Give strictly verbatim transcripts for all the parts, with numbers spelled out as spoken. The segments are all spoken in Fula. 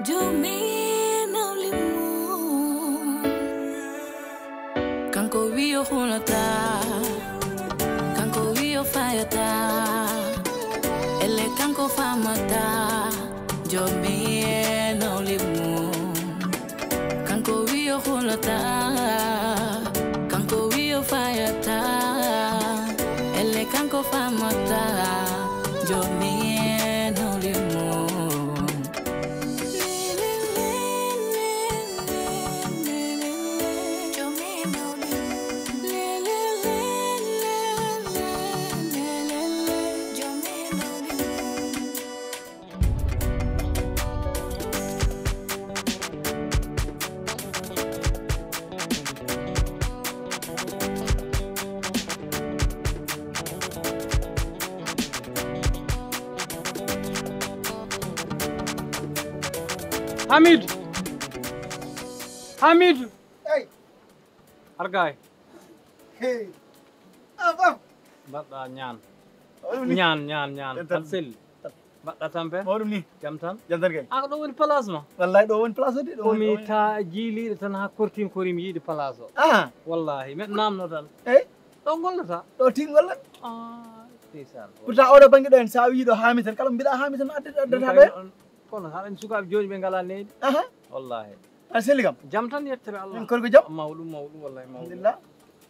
Joomi nawlimum, kanko wiyo hulata, kanko wiyo fayata, elle kanko famata. Joomi nawlimum, kanko wiyo hulata, kanko wiyo fayata, elle kanko famata. Joomi nawlimum. Hamidu. Hamidu. Hey. Argay. Hey. Ah, bam. Mbaɗɗa ñaan. Ñaan, ñaan, ñaan. Tan selli. Mbaɗɗa tampe? Mawɗum ni. Jam tan? Jam tan kay. Ah, ko ɗo woni place ma? Wallay ɗo woni place o de, ɗo woni, komi ɗo woni. Ta jiiliiɗo tan haa kortiimi korim yiide place o. Aha. Wallahi, meɗa namno tan. Eyi? Ɗo gollata? Ɗo tin gollan? Ah, ndeysaan. Pourtant oɗo bannge ɗo en, sa wii ɗo haami tan, kala mbiɗa haami tan adde, addata ɗo. Kono haɗa anndi sukaaɓe jooni ɓe ngalaa nehdi. Aha. Wallahi. Aɗa selli kam? Jam tan yettere Allah. Min korko jam? Mawɗum, mawɗum, wallahi mawɗum. Alhamdulillah.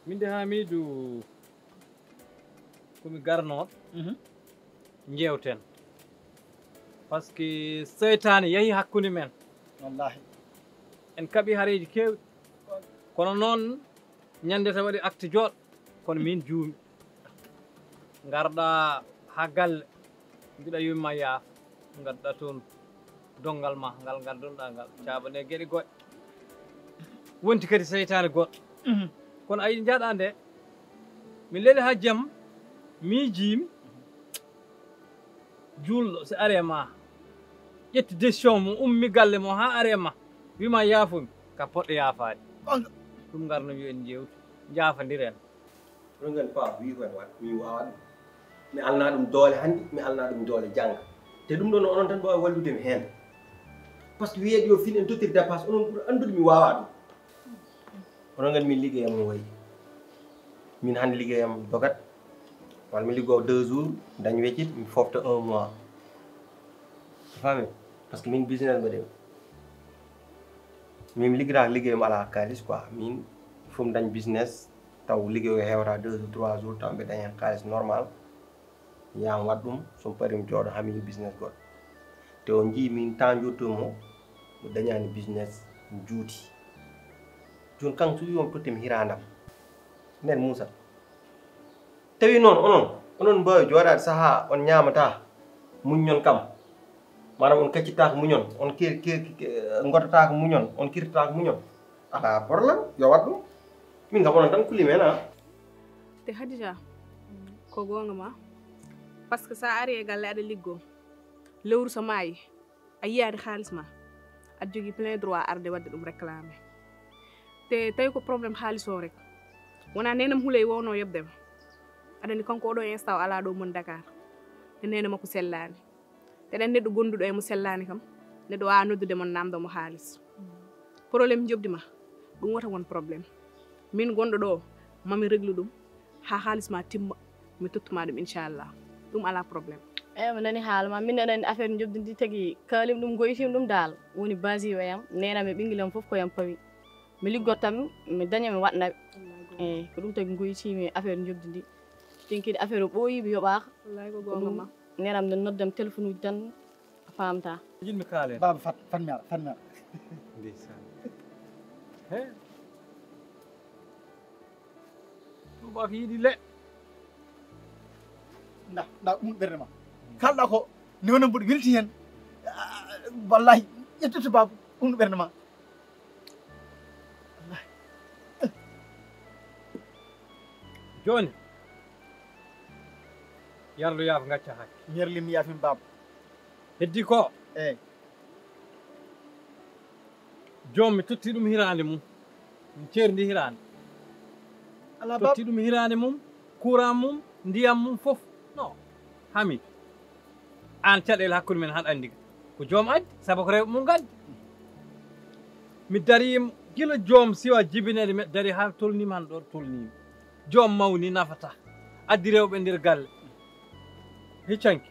Min de Hamidou, komi garnooɗo. Mhm. Njeewten. Parce que seytaane yahi hakkunde men. Wallahi. En kaɓi hareeji keewɗi. Kono noon, ñande tan waɗi acte jooɗo, kono min juumi. Ngarɗa haa galle, mbiɗa yumma yaaf, ngadda toon donngal ma ngal, ngaddonɗa ngal, caabane geɗe goɗɗe. Wonti kadi seytaane goɗɗo. Mhm. Kono ayi njaɗa nde, mi leli haa jam, miijiimi, juulɗo, so ari e ma, ƴetti décision mum, ummi galle mum haa ari e ma, wima yaafumi, ka poɗɗo yaafaade. Goonga. Ɗum ngarno yo en njeewtu, njaafondiren. Ɗum ngel paam, wi ko en waɗ, mi waawa ɗum. Mi alna ɗum doole hannde, mi alna ɗum doole jannga. Te ɗum ɗon onon tan mbaawi wallude mi heen. Parce que wiyeede yo fin en tottir dépense, onon ɓuri anndude mi waawa ɗum. Onon ngandi min liggeyam no wayi. Min hannde liggeyam dogat. Walla mi liggoo deux jours, dañ weccit, mi fofta un mois. A faami? Parce que min business mbaɗen. Min mi liggataako liggey mo alaa kaalis quoi. Min fof mi dañ business, taw liggey o hewata deux jours, trois jours, taw mbiɗa daña heen kaalis normal. Mi yaha mi waɗa ɗum, so mi parii mi jooɗo haa mi yiya business goɗɗo. Te on njii min temps njottumi mo, mi dañaani business, mi juuti. Jooni kanko so wii on totti mi hiraande am. Nden Muusa. Tawi noon onon, onon mbaawi jooɗaade sahaa on ñaamataa muññon kam. Maanaam on kaccitaaka muñon, on kir-, kir-, kir-, ngottataaka muñon, on kirtataaka muñon. Alaa problème, yo waɗ ɗum. Min kam onon tan kulimi heen, a. Te Hadija, ko goonga ma. Parce que sa ari e galle aɗa liggoo. Lewru so maayi, a yiyaani haalis ma. Aɗa jogii plein droit arde waɗde ɗum réclamé. Te tawi ko problème haalis o rek. Wonaa neenam Huley wowno yoɓde ma. Aɗa anndi kanko oɗo instant o alaa ɗo mon Dakar. Te neene makko sellaani. Te ɗen neɗɗo gonduɗo e mo sellaani kam, neɗɗo waawa noddude mon namdo mo haalis. Problème njoɓdi ma, ɗum wota won problème. Min gonɗo ɗo, mami réglu ɗum, haa haalis ma timma, mi tottuma ɗum inchallah. Ɗum alaa problème. Eyi, mi nani haala ma. Min aɗa anndi affaire njoɓdi ndi tagi kaalim ɗum, goytim ɗum daal. Woni basi wayam, neenam e ɓinngel am fof ko yam pawi. Mi liggottam, mi daña, mi waɗna ɓe. Eyi, ko ɗum tagi goytimi affaire njoɓdi ndi. Ten kadi affaire o ɓooyi, mi yoɓaaka. Wallaahi ko goonga ma. Neram no noddam téléphone uji tan, a faamta. Jiɗmi kaalen. Baaba fat, fat mi ara, fat mi ara. Ndeysaan. He. Tuubaako yiɗi le. Nda, nda ɗum ɓernde ma. Kalɗa ko newna mboɗo welti heen. Ah, wallaahi, ƴettu to baaba, ɗum ɓernde ma. Jooni, yarlu yaaf ngacca hakke. Mi yarli mi yaafin baaba. Heddi ko? Eyi. Joom mi totti ɗum hiraande mum. Min ceerndi hiraande. Alaa baaba. Totti ɗum hiraande mum, courant mum, ndiyam mum fof. No. Hami. Aan caɗeele hakkunde men haɗa anndi ka. Ko joom addi, sabu ko rewɓe mum ngaddi. Mi darii gila joom siwa jibineede, mi darii haa tolniima han ɗo tolniimi. Joom mawni nafata. Addi rewɓe nder galle. Hiccanki.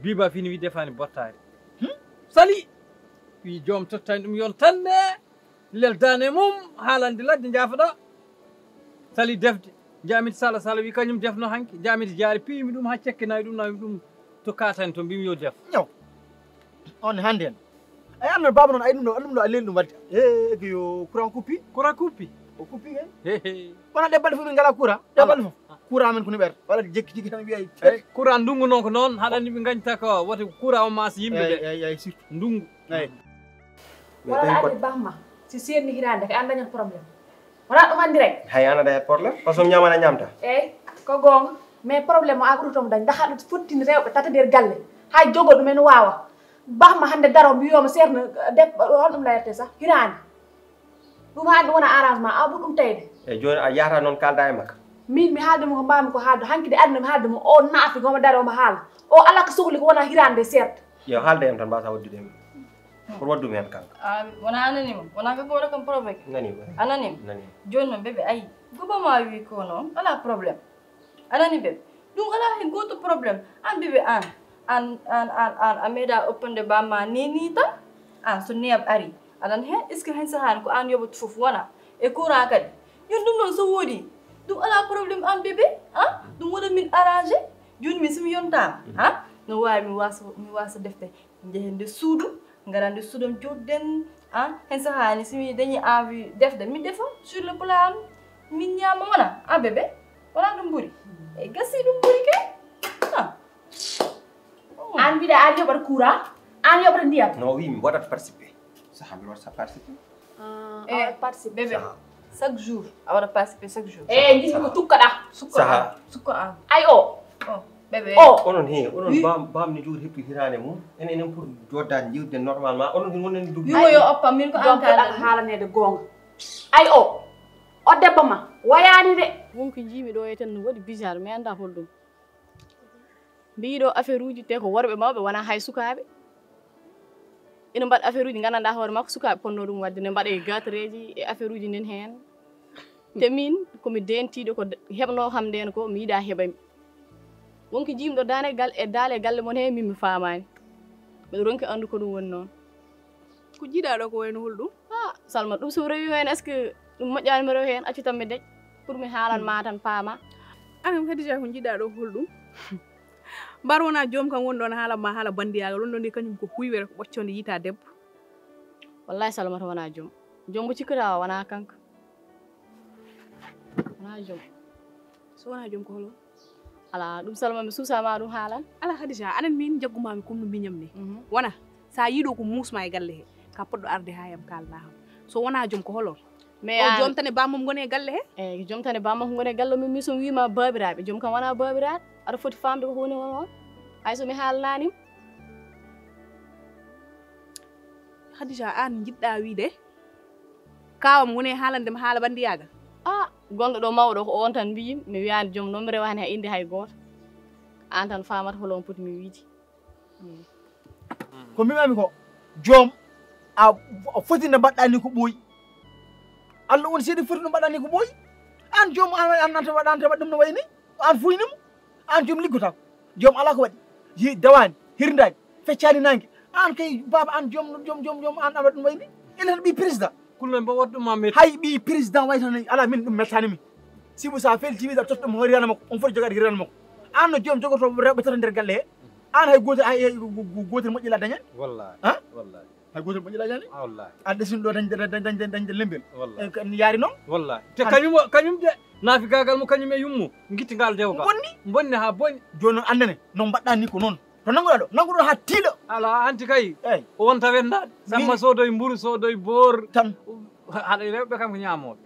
Biba fini wi defaani bottaari. Hmm? Sali. Wi joom tottani ɗum yon tan ne. Lel dane mum haalande ladde njaafoɗa. Sali defde. Njaamiti sala sala wi kañum defno hanki. Njaamiti jaari piyimi ɗum haa cekke nawi ɗum nawi ɗum to katani to mbimi yo def. Ñaw. On hande en. Ay annan baba non ay ɗum ɗo ɗum ɗo a leli ɗum wadde. E ko yo courant coupé. Courant coupé. O coupé kay. He he. Kono ɗe balɗe fof min ngala courant. Ɗe balɗe fof. Courant men ko ni ɓer. Wala jekki jekki tan wiya. Courant ndungu noon ko noon haɗa ni ɓe gañta ko wata courant o mas yimɓe ɓe. Ay ay surtout. Ndungu. Ay. Wala addi bamma si seedni hirande ko an dañat problème. Wala ɗum andi rek. Hay an aɗa heɓ problème parce que ñamana ñamta. Eyyi ko goonga mais problème o a ɓuri toon dañ ndax aɗa fottini rewɓe tata nder galle hay jogo ɗum en wawa. Bamma hande daro mbiyoma seerna debbo holɗum layerte sah hirande. Ɗum hani ɗum wona arrangement a ɓuri ɗum tawde. Eyyi joni a yahata noon kalda e makka. Min mi haalde mo ko mbawmi ko haalde hanki de aduna mi haalde mo o naafi gomo daro omo haala o ala ko sohli ko wona hirande seerta. Yo haalde en tan mbasa waddudemi. Pour waɗ ɗum heen kam. A wona anani mo wona kanko waɗa kam provoqué. Nani mo. Anani mo. Nani mo. Jooni noon bébé ayi goba ma wi ko noon ala problème. Anani bébé ɗum ala hay gooto problème an bébé an an an an an a meeɗa oppande bamma ni ni tan an so niyam ari aɗan heen est ce que hen sahaani ko an yoɓata fof wona e courant kadi jooni ɗum noon so woodi ɗum ala problème an bébé a ɗum waɗa min arrangé jooni min somi yontama a no wawi mi wasa mi wasa defte Njehen nder suudu, ngara nder suudu am jooɗden. An, hen sahaani so mi dañi envie defde, mi defa sur le plat am, min ñaama wona, an bébé, wona ɗum ɓuri? E gasi ɗum ɓuri kay. Ah. An mbiɗa an yoɓata courant, an yoɓata ndiyam. Non, wi mi waɗat participer. Saha mi waɗata participer. Eh, bébé, chaque jour, a waɗa participer chaque jour. Eh, jiɗmi ko tukkaɗa. Sukka an. Sukka an. Ay o. Oh, bébé. Oh. Onon he, onon bam bam ni jogori heptu hirande mum. En enen pour jodda jiwde normalement. Onon hin wonen duggi. Wimo yo oppa min ko an ka. Joom haalanede gonga. Ay o. O debbo ma wayani de. Wonko jiimi ɗo e tan no waɗi bizarre mi anda holɗum. Mbiɗo affaire uji te ko worɓe mawɓe wona hay sukaɓe. Ina mbaɗa affaire uji gandanɗa hoore makko sukaɓe ponno ɗum wadde ne mbaɗa e gatareji e affaire uji nden hen. Te min komi dentiɗo ko heɓno kam nden ko mi yiɗa heɓami. Wonko jimɗo dane gal e dale galle mon he min mi famani. Mbiɗo ronki andu ko ɗum woni noon. Ko jiɗaɗo ko wayno holɗum? Ah, Salma, ɗum so rewi hen est-ce que ɗum moƴƴani mi rewi hen accu tan mi deƴ pour mi haalan ma tan paama. An kam Khadija ko jiɗaɗo holɗum? Mbar wona joom kam woni ɗon haala ma haala bandiyagal woni ɗon de kañum ko huywere ko ɓoccode yiita debbo. Wallahi Salma to wona joom. Joom mo cikkata o wona kanko. Wona joom. So wona joom ko holo? Ala ɗum Salma mi suusama ɗum haalan. Ala Khadija anen min jaggumami comme no miñam ni. Wona sa yiiɗo ko muusma e galle he ka poɗɗo arde ha yam kalna ham. So wona joom ko holo? Mais o joom tan e bammam goni e galle he? Eyyi joom tan e bammam goni e galle min min somi wima babiraɓe joom kam wona babiraɗo aɗa foti famde ko woni on on. Hay somi haalananima. Khadija an jiɗɗa wiide kawam woni e haalande mi haala bandiyagal. Ah, gonɗo ɗo mawɗo ko on tan mbiyim mi wiyani joom ɗo mi rewani ha inde hay goto. An tan famata holo on poti mi wiide. Ko mbimami ko joom a foti nde mbaɗɗa ni ko ɓooyi. Allah woni seedi foti no mbaɗɗa ni ko ɓooyi. An joom an an an tawa an tawa ɗum no wayni an fuynimo. An joom liggotako joom ala ko waɗi yi dawani hirdaji feccani nangue an kay baba an joom joom joom joom an awa ɗum wayni enen ɓi président kulno mbo waɗ ɗum ma metti hay ɓi président waytani ala min ɗum mettani min sibu sa felti wiɗa totta ɗum horirana makko on foti jogade hirana makko an no joom jogoto rewɓe tata nder galle he an hay goto hay goto moƴƴila dañani wallahi wallahi hay goto moƴƴila dañani wallahi a ɗesini ɗo dañde dañde dañde lembel wallahi yaari noon wallahi te kañum kañum de naafi gagal mo kañum e yummo guitti ngal dewgal bonni bonni ha bonni joni noon andane no mbaɗɗa ni ko noon to nanguɗa ɗo nanguɗo ha tiiɗo ala anti kay eyyi o wonta wennaɗo samma sodoy mburu sodoy boor tan haɗa rewɓe kam ko ñamoɓe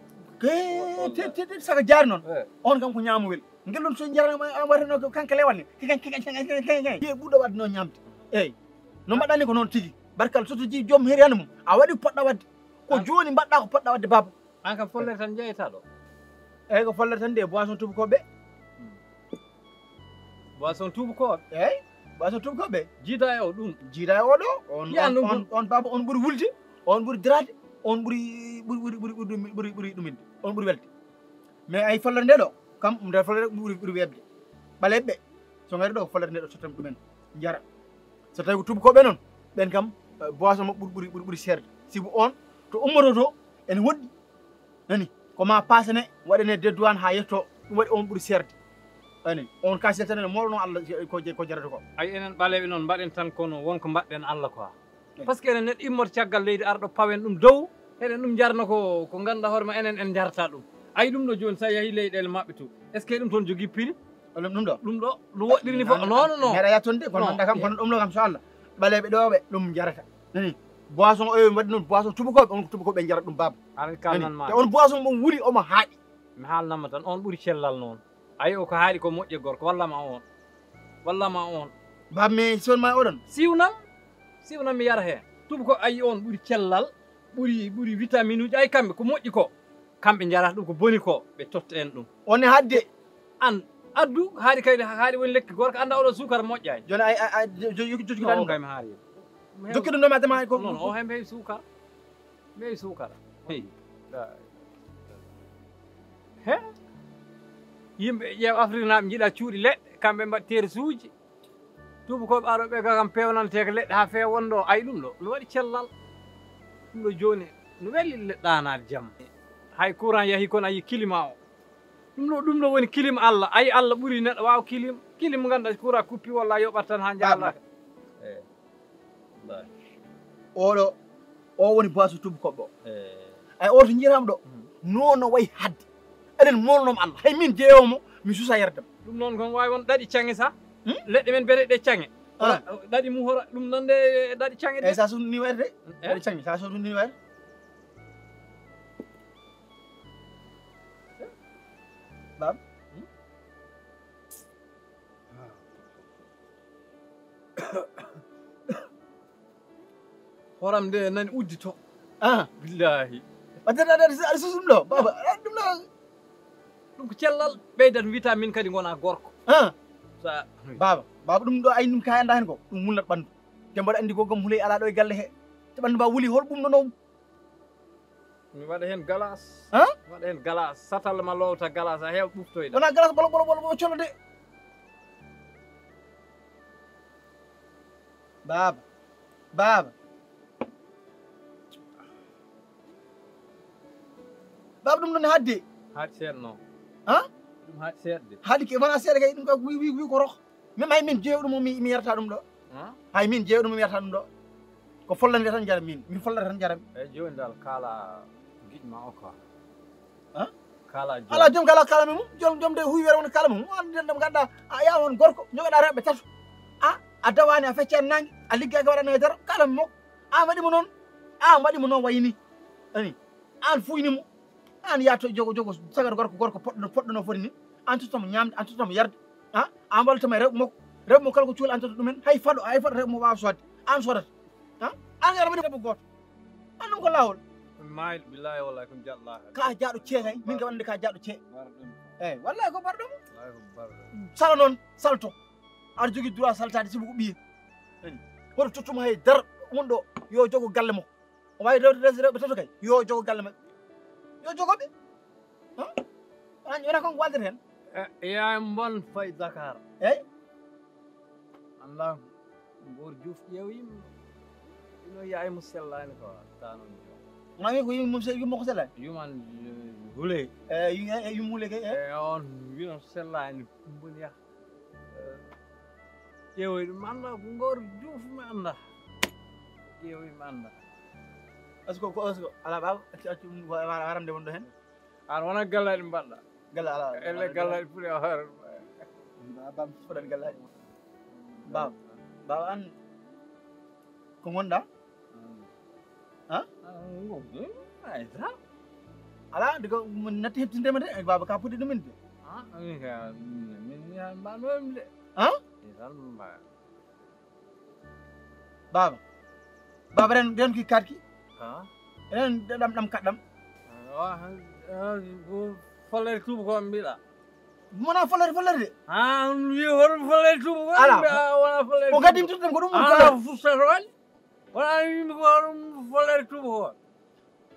te saka jaari noon on kam ko ñamowel ngel ɗum so jarano waytano kanka lewal ne ye ɓuɗɗo wadde noon ñamde eyyi no mbaɗɗa ni ko noon tigui barkal so to ji joom heeri hande mum a waɗi ko poɗɗa wadde ko joni mbaɗɗa ko poɗɗa wadde baba an kam follere tan jeyata ɗo eyyi ko follere tan de boisson tubakoɓe boisson tubakoɓe eyyi Boisson tuubakooɓe? Jiida e o ɗum. Jiida e oɗo. On, on, on, on baaba, on ɓuri wulde, on ɓuri daraade, on ɓuri, ɓuri, ɓuri, ɓuri, ɓuri ɗum, ɓuri, ɓuri ɗuminde, on ɓuri welde. Mais ay follere nde ɗo, kam, nder follere ɓuri, ɓuri weeɓde. Ɓaleeɓe, so ngari ɗo, follere nde ɗo tottam ɗumen, njara. So tawi ko tuubakooɓe noon, ɓen kam, eh, boisson maɓɓe ɓuri, ɓuri, ɓuri, ɓuri seerde. Sibu on, to ummoto to, ene woɗɗi. Nani, ko ma paasane, waɗane dédouane haa yetto, ɗum waɗi on ɓuri seerde. Ani, on ka seltane moolno Allah ko je-, ko jarata ko. Ay, enen ɓaleeɓe noon, mbaɗen tan kono won ko mbaɗɗen Allah quoi. Eyi. Parce que enen neɗɗo immoto caggal leydi, arɗo pawen ɗum dow, eɗen ɗum jarna ko, ko ngannduɗaa hoore ma, enen en jarata ɗum. Ay, ɗum ɗo jooni, sa yahi leyɗeele maɓɓe to, est-ce que ɗum toon jogii prix? Ɗum, ɗum ɗo? Ɗum ɗo, no woɗɗiri ni fof? Non, non, non. Meeɗa yattonde, kono non. Annda kam, kono ɗum ɗo kam, so Allah. Ɓaleeɓe ɗo ɓe, ɗum jarata. Nani? Boisson oyo mbaɗi noon, boisson tuubakooɓe, on ko tuubakooɓe ɓe njarata ɗum, baaba. Aɗa kalnan ma. Te on boisson mo wuli, omo haaɗi. Mi haalnama tan, on ɓuri cellal noon. Ayi, o ko haaɗi ko moƴƴe gorko, walla ma on. Walla ma on. Baaba, mi siwnan ma oɗon. Siwnam, siwnam mi yara heen. Tuubakooɓe, ayi, on ɓuri cellal, ɓuri, ɓuri vitamine uji, ay kamɓe ko moƴƴi ko. Kamɓe njarata ɗum, ko boni ko, ɓe totta en ɗum. On ne haɗde. An, addu, haaɗi kaydi, haaɗi woni lekki gorko, annda oɗo suukara moƴƴaani. Jooni ay, ay, ay, jo-, jo-, jokki, jokki ɗum. Kay mi haari. Jokki ɗum ɗo, mi adda ma hay ko. Non, o hembe heɓi suukara. Mi heɓi suukara. Hey. He? Yimɓe ƴeew Afrique naaɓe njiɗa cuuɗi leɗɗe, kamɓe mbaɗa tersuuji. Tuubakooɓe arooɓe ga kam peewnanteeka leɗɗe haa feewa wonɗo, ay ɗum ɗo, no waɗi cellal. Ɗum ɗo jooni, no weli le-, ɗaanaade jamma. Hay courant yahi kono a yii climat o. Ɗum ɗo, ɗum ɗo woni kilim Allah. Ay, Allah ɓuri neɗɗo waawa kilim. Kilim ngannduɗaa courant coupé walla a yoɓat tan haa njaalaa. Baaba. Eh. Wallaahi. Oɗo, o woni boisson tuubakooɓe o. Eh. Ay, oto njiyataama ɗo. Hmm. Noon no wayi hadde. Eɗen moolnoma Allah. Hay min jeeyowo mo, mi susa yerdam. Ɗum noon kon waawi won ɗaɗi caŋe sa? Hmm? Leɗɗe men bere ɗe caŋe. Ah. Wala, ɗaɗi mum hora, ɗum noon de ɗaɗi caŋe de. Eh, sa sunu ni wayde? Eh? Ɗaɗi caŋe, sa sunu ni wayde? Baaba? Hmm? Horam nde nani uddito. Ah. Billahi. Wadde aɗa, aɗa, aɗa susu ɗum ɗo, baaba. Ah, ɗum ɗo. Ɗum ko cellal, ɓeydat vitamine kadi ngona gorko. Ah. Sa- Baaba, baaba, ɗum ɗo ay ɗum ka anda hen ko, ɗum wulnat ɓandu. Te mboɗo andi ko gam huley ala ɗo e galle he. Te ɓandu ma wuli, hol ɓum ɗo noon? Mi waɗa heen galas. Han? Mi waɗa heen galas. Satal ma loowta galas, a heewa ɓuftoyde. Wona galas ɓolo, ɓolo, ɓolo, ɓolo colo de. Baaba. Baaba. Baaba, ɗum ɗon haɗde. Haaɗi seeɗa noon. Han? Ɗum haaɗi seeɗa de. Haaɗi ke, wona seeɗa kay, ɗum ka wi, wi, wi ko roh. Min hay min jeeyo ɗum o mi, mi yarata ɗum ɗo. Han? Hay min jeeyo ɗum o mi yarata ɗum ɗo. Ko follande tan jaram min. Min follata tan jaram. Eyi, jooni dal kala giɗ ma o quoi. Han? Kala joom. Ala joom kala kala mum. Joom, joom de huywere won kala mum. An nden ɗum ganda a yawa on gorko, jogaɗa rewɓe tato. A, a dawani, a feccani nangi, a liggaki waɗa nayi daro, kala mum. An waɗi mo noon. An waɗi mo noon wayni. Ani. An fuyni mo. An yahto jogo, jogo, sagar gorko, gorko poɗɗo, poɗɗo no foti ni. An tottamo ñamde, an tottamo yarde. Ha? An wallitamo e rewɓe makko. Rewɓe makko kala ko cuula an totta ɗumen. Hay faɗo, hay faɗo rewɓe makko wawa sodde. An sodata. Ha? An yara waɗi debbo gooto. An ɗum ko laawol. Maayɗo, billahi wallahi, ko mi jaɗo laakara. Ka jaaɗo cee kay, min ka wonde ka jaaɗo cee. Barɗo mi. Eyi, wallahi ko barɗo mo. Wallahi ko barɗo. Sala noon, salto. Aɗa jogii droit saltaade sibu ko ɓiye. Eyi. Hoto tottuma hay dara, won ɗo, yo jogo galle mo. O waawi rewde res rewɓe tato kay, yo jogo galle maɓɓe. Yo jogo ɓe. Han? Wona, wona kon ko waldata heen. Eh, yaay mbon fay Dakar. Eyi? Annda, Mboor Juuf ƴeew yimɓe. Ino yaay mo sellaani ko, tanon joom. Wona wiyi ko yimɓe mum se-, yumma ko sellaani? Yuman, eh, Wule. Eh, yu-, eh, yumma Wule kay, eh? Eh, on wino sellaani, mboni yah. Eh, ƴeewoy ɗum annda, ko Mboor Juuf mi annda. Ƴeewoy mi annda. Est-ce que ko, est-ce que, ala baaba, accu, accu, ɗum wa-, wa-, waramde wonɗo heen? An wona gallaɗi mbaɗɗa. Galla ala. Elle gallaɗi puri a hoore. Ba-, ba-, foɗani gallaɗi. Baaba, baaba an ko ngonɗa? Hmm. Ha? Ah, ngon-, hmm, ay sa. Ala, diga mo natti heɓtindema de, baaba ka puɗɗi ɗumen de. Ah, min ka, min, min, min mbaɗno de. Ha? Min tan mbaɗa. Baaba. Baaba, ren, ren ki kaɗki? Ha? Ren ɗam, ɗam kaɗɗam? Ah, ah, ko follere tuuba ko mbiɗa. Wona follere, follere de. Ah, on wi hoɗum follere tuuba ko? Ala. Wona follere. O gaddi ɗum ko ɗum woni follere. Fusta to waɗi. Wona yimɓe ko hoɗum follere tuuba ko?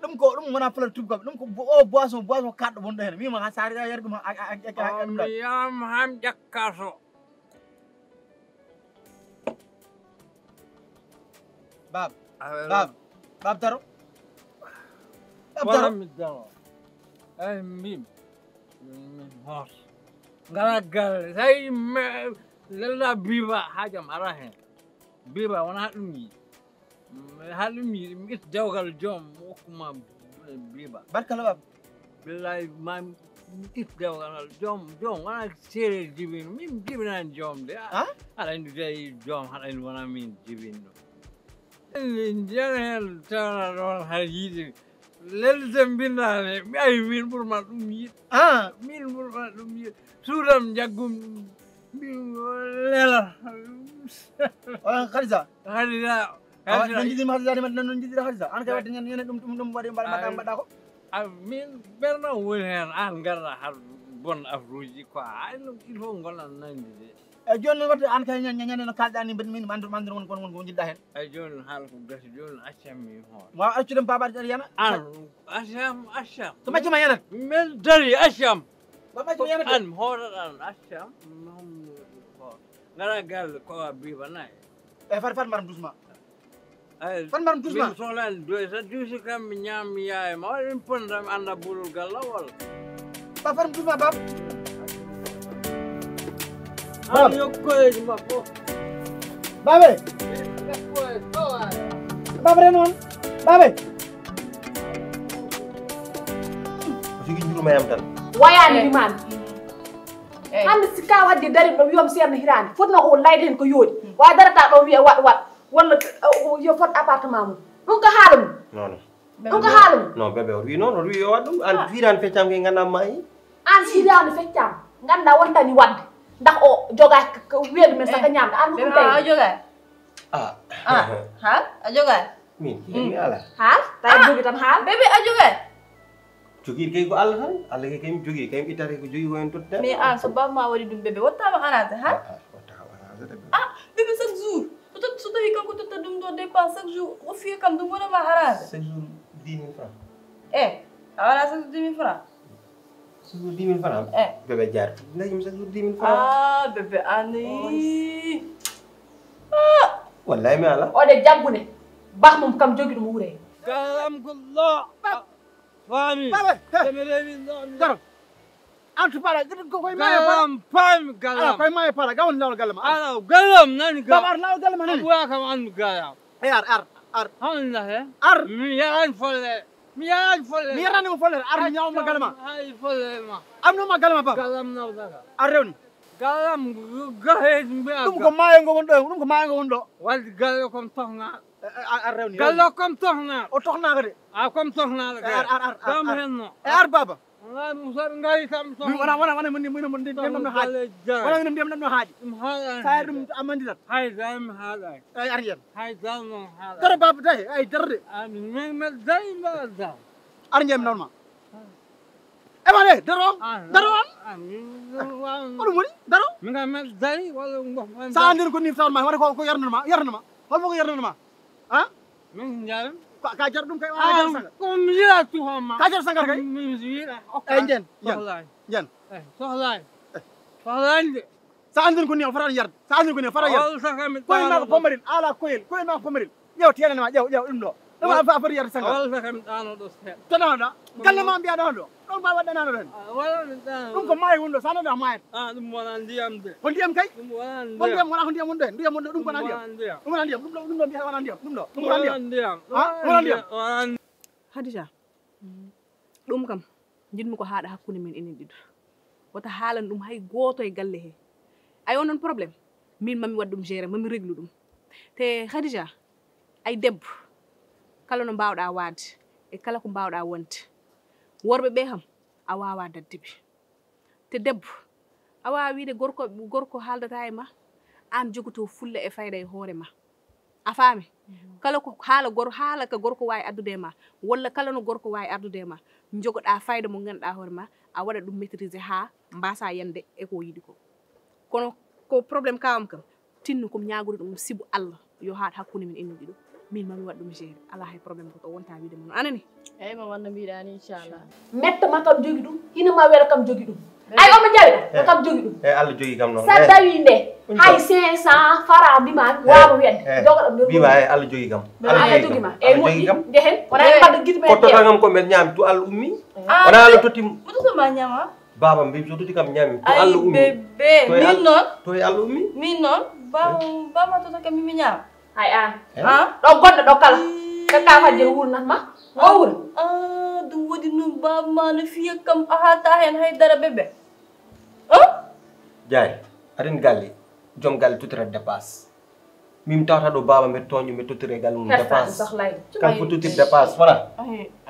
Ɗum ko ɗum wona follere tuuba kam. Ɗum ko bo-, o boisson, boisson kaɗɗo wonɗo heen. Wima ha saari a yari ɗum a, a, a, a, a, a, mi yaram ham ƴakka to. Baaba. Baaba. Baaba daro. Baaba daro. Wala mi daro. Ay mbim. Min hoto. Ngala galle. Tawi me lella biba hajam ara hen. Biba wona ɗum yi. Haɗum yiɗi mi itta dewgal joom hokkuma biba. Barkala baba. Billahi ma mi itta dewgal ngal joom joom wona seereer jibino min jibinani joom de. Ah? Haɗa andi tawi joom haɗa andi wona min jibinɗo. Jere hen tawna ɗon haɗa yiɗi lelde mbindaani mi ayi min ɓurma ɗum yiɗ. Ah. Min ɓurma ɗum yiɗ. Suudam jaggum lela. Oya Khadija. Khadija. Awa non jiɗi ma Khadija ma non jiɗi Khadija an kay wadde ñan ñan ɗum ɗum ɗum waɗi mbaɗa mbaɗa mbaɗa ko. A min ɓerna woni hen an garɗa har bon afruji quoi ay non il faut gonan nandi de. E joni wadde an kay ñan ñan no kalɗa ni mbaɗi min mandu mandu won kon won ko jiɗɗa hen. Ay joni haala ko gasi joni accam mi hoore. Mo accudem babaji ɗaɗi yana. An accam accam. Ko majjuma yanat. Min dari accam. Babaji yanat. An hoore ɗan accam. Ngara galle ko a biba nayi. E fat fat maram doucement. Ay fat maram doucement. Min sohlani doy sa duusi kam mi ñaam mi yaay ma waɗa min ponda mi anda bulol galla wala. Ba fat maram doucement bab. Bab yokkoyeji ma fof. Babe. Babe re noon. Babe. O sigi juruma yam tan. Wayani ɗumani. Hande si ka wadde dari ɗo wiyam seerno hirande fotno ko layde hen ko yooɗi wa darata ɗo wiya waɗ waɗ walla yo fot appartement mum ɗum ko haala mum. Non non. Ɗum ko haala mum. Non bébé o wi noon o wi yo waɗ ɗum an fiirani feccam ke gandam ma yi. An fiirani feccam ganda wontani wadde ndax o joga weedu men saka ñamde an ɗum tawi a joga. Ah. Ah. Ha a joga. Min mi ala. Haal tawi jogi tan haal bébé a joga. Jogiiɗo kay ko Allah tan. Allah kay kaymi jogii kaymi ittata ko jogii ko heen totta. Mais an so baba ma waɗi ɗum bébé wattaama arrangé ha. Wattaama arrangé de. Ah bébé chaque jour so tot so tawi kanko totta ɗum ɗo dépense chaque jour o fiya kam ɗum wonama arrangé. Chaque jour dix mille francs. Eh a wala chaque jour dix mille francs. Chaque jour dix mille francs. Eh bébé jaar ndañmi chaque jour dix mille francs. Ah bébé ani. Ah wallahi mi ala. Oɗe jaggune bah mum kam jogi ɗum wuure. Garam ko lo. Faami. Baba, he. Deme rewi noon. Daro. An tubara ko koy ma e para. Galam paami galam. Ala koy ma e para gawon law galam. Ala galam nani ga. Baba ar law galam nani. Abuwa kam an galam. E ar ar ar. Handa he. Ar. Mi yaran folle. Mi yaran folle. Mi yaran mo folle ar mi yaw ma galam. Ay folle ma. Am no ma galam baba. Galam na daga. Ar rewni. Galam gahe mi. Ɗum ko maayo ngo won ɗo ɗum ko maayo ngo won ɗo. Wadde galle kom tohna. Ar rewni. Galle kom tohna. O tohna ko de. A kom tohna ko de. Ar ar ar. Dam henno. E ar baba. Wallahi Musa ɓe ngari kam to. Min wona wona wona min min min ndiyam ɗam no haaji. Wona min ndiyam ɗam no haaji. Ɗum haala. Sa ɗum amandirat. Hay dam haala. Ay ar yen. Hay dam no haala. Dara baba day ay darde. Amin min ma day ma da. Ar ndiyam normal. E wale daro. Daro on. Amin. Ko ɗum woni daro. Min kam ma day wala ngo. Sa andir ko ni tawma wala ko ko yarnama yarnama. Hol ko yarnama. Ha? Min njaram. Ka jar ɗum kay wala jar sangar. Ko mi yira tu homa. Ka jar sangar kay. Min yira. Okka. Jen jen. Jen. Sohlay. Sohlay de. Sa andin ko ni o fara yar. Sa andin ko ni o fara yar. Wala sa kam. Ko ma ko pomarin ala koyel. Ko ma ko pomarin. Ƴeew teenani ma ƴeew ƴeew ɗum ɗo. Ɗum a fa foti yarde sangal. Walla kam ɗaano ɗo seeɗa. To ɗaano ɗa. Galle ma mbiya ɗaano ɗo. Ɗon mbawi waɗɗanaano ɗon. Wala mi ɗaano. Ɗum ko maayo woni ɗo sa nana maayata. Ah ɗum wona ndiyam de. Ko ndiyam kay. Ɗum wona ndiyam. Ko ndiyam wona ko ndiyam woni ɗo ndiyam woni ɗo ɗum ko na ndiyam. Ɗum wona ndiyam. Ɗum ɗo ɗum ɗo mbiyata wona ndiyam. Ɗum ɗo ɗum wona ndiyam. Ha wona ndiyam. Hadija. Ɗum kam njiɗmi ko haaɗa hakkunde men enen ɗiɗo. Wota haalan ɗum hay gooto e galle he. Ay onon problème min mami waɗ ɗum géré mami réglu ɗum. Te Khadija ay debbo kala no mbawɗa waade e kala ko mbawɗa wonde worɓe ɓe kam a wawa dadde ɓe. Te debbo a wawa wiide gorko gorko haaldata e ma an jogoto fulla e fayda e hoore ma. A faami? Kala ko haala gor haala ka gorko waawi addude e ma walla kala no gorko waawi ardude e ma jogoɗa fayda mo ganduɗa hoore ma. A waɗa ɗum maîtriser haa mbaasa yande e ko yiɗi ko. Kono ko problème ka am kam, tinno ko mi ñaagude ɗum, sibu Allah yo haaɗ hakkunde min enen ɗiɗo. Min mami waɗ ɗum gérer. Alaa hay problème ko to wonta wiide mon. Anani? Eyi, ma wonno mbiɗa ni, inchallah. Metta ma kam jogi ɗum, ina ma wela kam jogi ɗum. Ay, omo jawi ko kam jogi ɗum. Eyi, Allah jogi kam noon. Sa dawi nde, hay cinq cent fara bima, wawa wiyande. Jogo ɗum. Bima, eyi, Allah jogi kam. Allah jogi ma. Eyi, moƴƴi, njehen. Wona en mbaɗa gite men. Ko totta kam ko mbeɗa ñaami, to Allah ummi. Wona Allah totti. Mo totta ma ñaama. Baba mbi so totti kam ñaami. To Allah ummi. Bébé, min noon. To e Allah ummi. Min noon, baba, baba totta kam mi ñaama. Hay an. An? Ɗo gonɗo ɗo kala. Ka ka fajjere wurnat ma. Wo wura. Ah, ɗum waɗi noon baba ma no fiya kam a haata heen hay dara bébé. Jaari, aɗen galle, joom galle tottira dépasse. Min tawata ɗo baba mbeɗa tooño mbeɗa tottira e galle mum dépasse. Kam ko tottir dépasse, wona?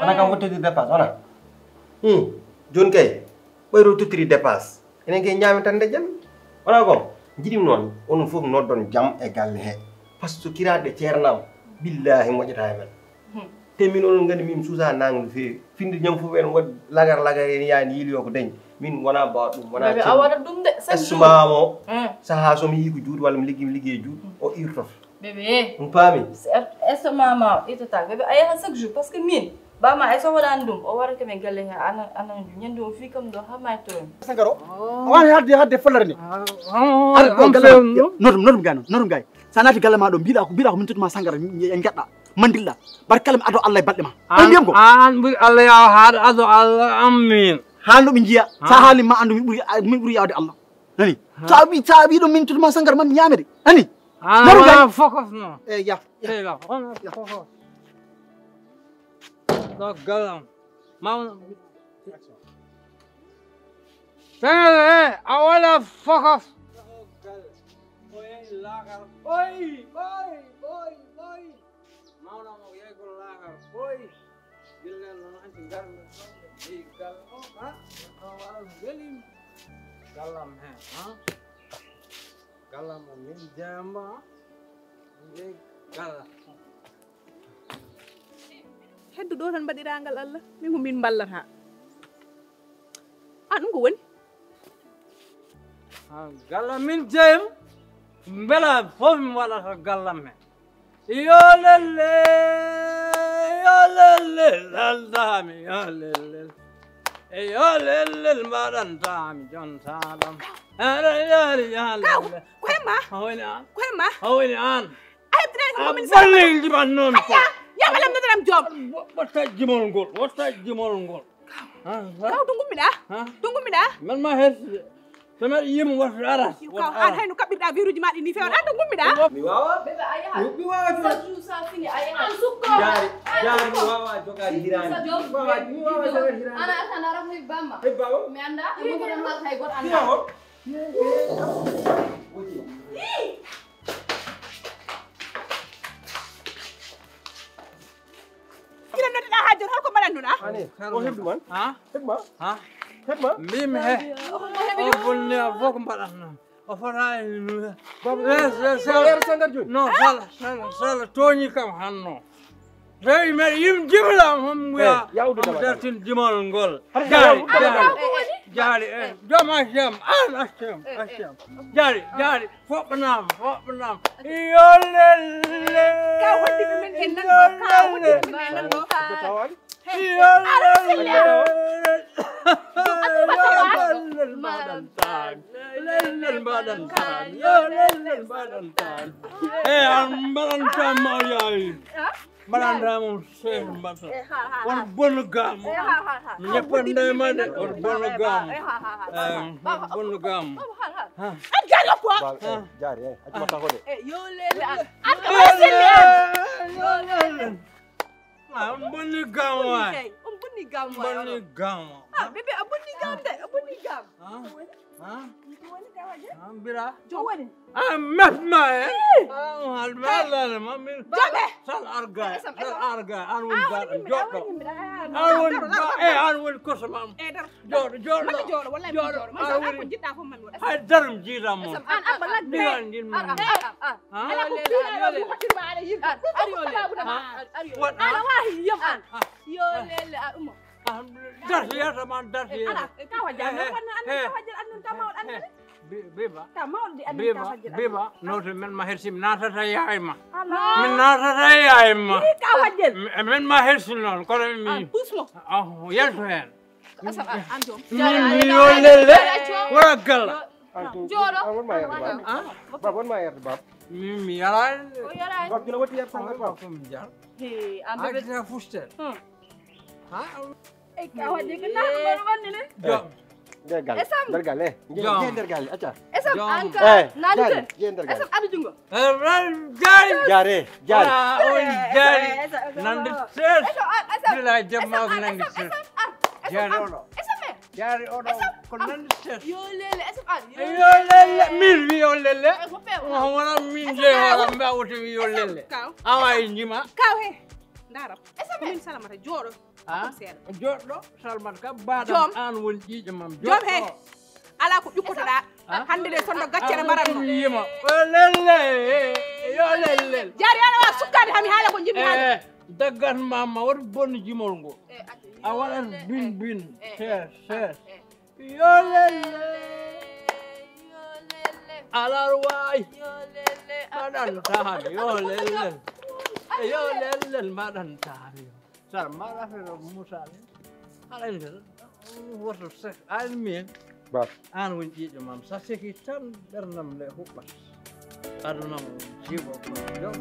Wona kam ko tottir dépasse, wona? Hmm. Jooni kay, ɓayro tottiri dépasse. Enen kay ñaamen tan nde jam. Wona ko? Njiɗimi noon, onon fof noddon jam e galle he. Par ce que kiraaɗe ceernam, billahi moƴƴata e men. Te min onon nganndi min suusa nang no feewi. Finde ñam fof en waɗ lagar lagar en yaani yiili o ko dañi. Min wona mbawa ɗum, wona. Bébé, a waɗat ɗum de, chaque jour. Estumamo, saha so mi yii ko juuɗe walla mi liggi mi liggi e juuɗe, o irtoto. Bébé. On paami? Estumamo, ittata. Bébé, a yaha chaque jour, par ce que min, bama e so waɗani ɗum, o warata men galle he, ana, ana, ñande o fii kam ɗo, ha maytoro. Sangaro, a wawi hadde, hadde follere ni. Ar, ɗo galle ma. Notum, notum gay noon, notum gay. Sa naati galle ma ɗo, mbiɗa ko, mbiɗa ko min tottuma sangara, en jaɗɗa. Mandilla. Bar kala mi ado Allah e balɗe ma. An, mbiyam ko? An ɓuri Allah yawa haade ado Allah, amin. Haalno ɓe njiya. Sa haali ma andu mi ɓuri, mi ɓuri yawde Allah. Nani? So a wi, so a wi ɗum min tutuma sangara ma mi ñaame de. Nani? An wona focus no. Eh, ya, ya. Tela, wona focus. Ɗo galam. Ma wona. Sangara, eh, a wona focus. Ɗo galam. Oy, oy, oy, oy. Mawɗo mo yeeyi ko laakara ɓooyi. Gilnel noon hanti ngarmi ɗo, ɓe jeyi galle o, ha? O wara ko welimi. Gallam he, ha? Gallam o min jeeyamo, ha? Min jeyi galle. Heddu ɗo tan mbaɗirangal Allah, min ko min mballata. A ɗum ko woni? Ha, galle min jeeyam, mbela fof mi waɗata gallam he. Yo lelle, yo lelle, laldaami, yo lelle. E yo lelle, mbaɗantaami jontaɗam. Aɗa yaari ya lelle. Ko e ma? Hawni an. Ko e ma? Hawni an. A heɓtinaani ko min. Balli ndiman noon. Ayya, ya alam nadaram joom. Wota jimol ngol, wota jimol ngol. Kaw to ngummiɗa? To ngummiɗa? Man ma hertude. So mbeɗa yiya mo wata aras. Kaw an hayno kaɓɓirɗa veruji ma ɗi ni fewan an to ngummiɗa? Mi wawa. Bébé a yaha. Mi wawa to. Chaque jour sa fini a yaha. An sukko. Jaari, jaari mi wawa jogade hirande. Mi wawa, mi wawa jogade hirande. Ana ata nara ko hebba ma. Hebba o? Mi anda. Mo ko don wal hay goto anda. Fira o? Ina nodduɗa ha joni holko mbaɗannuɗa? Ani, o hebdu man? Ha? Hebma? Ha? Hebma? Mbimi he. O bonni a fof ko mbaɗatno. O fota e. Baba, eh, eh, eh, sangar joni? Non, sala, sala, sala, tooñi kam hanno. Tawi mbeɗa yim jibla mom wiya. Yawdu dama dartin jimol ngol. Jaari, jaari. Jaari, eh, joom accam, an accam, accam. Jaari, jaari. Foɓɓanam, foɓɓanam. Yo lelle. Ka wondiɓe men en nan ɗo, ka wondiɓe men en nan ɗo. Yo lelle. Lelle mbaɗan tan. Lelle mbaɗan tan. Yo lelle mbaɗan tan. E an mbaɗan tan ma o yaawi. Mbaɗan tan mo. Seeɗa mbaɗa. Won bonno gamo. Mi ñeppan nde ma de, won bonno gamo. Won bonno gamo. An jaari o quoi? Baba, eh, jaari, eh, accu ma tako de. Eh, yo lele an. An ko ma selle an. Yo lele. Ah, on bonni gamo waay. On bonni gamo waay. Bonni gamo. Ah, bébé, a bonni gam de, a bonni gam. Ah, ah. Ko woni dawaje? Ah, mbira. Jo woni. Ah, mef ma, eh? Ah, on hal ma lala ma min. Jobe. Sal arga, sal arga, an woni baɗam joɗɗo. An woni ba, eh, an woni kosam am. Eh, dar. Joɗo, joɗo. Mami joɗo, wallahi mami joɗo. Man sa an ko jiɗɗa fof man waɗa. Hay daram jiɗam mo. An abba lagge. Ndigan jin ma. Ar, ar, ar, ar. Ala ko piina yo mo hotirma ala yimɓe. Ar, ar, yo le. Ar, ar, yo le. Ala wahi yam an. Yo lele ar umma. Alhamdulillah. Darti yeeso ma, darti yeeso. Ala, ka wajja, no fanno annan, ka wajja annan, ka mawɗo annan. Biba. Ka mawɗo di annan, ka wajja annan. Biba, no to men ma hersi, mi naatata yaay ma. Ala. Mi naatata yaay ma. Ka wajja. Men ma hersi noon, kono mi. Ah, pusmo. Ah, yalto hen. Asam, ah, an joom. Min mi yo lelle. Wala galla. Jooɗo. Bab, won ma yerde bab. Min mi yaraani. O yaraani. Bab, gila watti yerde tan bab. Ko mi jar. He, an bebe. Adina fusten. Hmm. Ha? Ay, ka waɗi ko na ko wonni ne. Jom. Nder galle. Esam. Nder galle. Jom. Nder galle. Acca. Esam, an ka. Eh, nande. Nder galle. Esam, adu jungo. Jari, jari. Wala, on jari. Nande ses. Bila jamma nande ses. Jari oɗo. Jari oɗo ko nande ses. Yo lele, esam an. Yo lele, min wi yo lele. Mo wala min je wala mba wote wi yo lele. Awa e njima. Kaw he. Ndaram. Ko min salamata jooɗo. Ah, seeɗa. Joɗɗo, Salmat kam, baɗam an woni ƴiiƴo mam. Joom he. Joɗɗo. Ala ko ƴukkotoɗa. Ah? Hande de sonno gaccere mbaranno. Yima. O lelle. Yo lelle. Jari ana wa sukkade hami haala ko jimmi haala. Eh, daggat mama wot bonno jimol ngo. A waɗan bin bin. Ses, ses. Yo lelle. Yo lelle. Alal waay. Yo lelle. Mbaɗan taali. Yo lelle. Yo lelle mbaɗan taali. Sara, mbaɗa affaire o Moussa ni. Haɗa nder woto sek. An min. Ba. An woni ƴiiƴo mam. Sa seki tan ɓernam nde huɓɓat. Aduna mo jibo ko jom.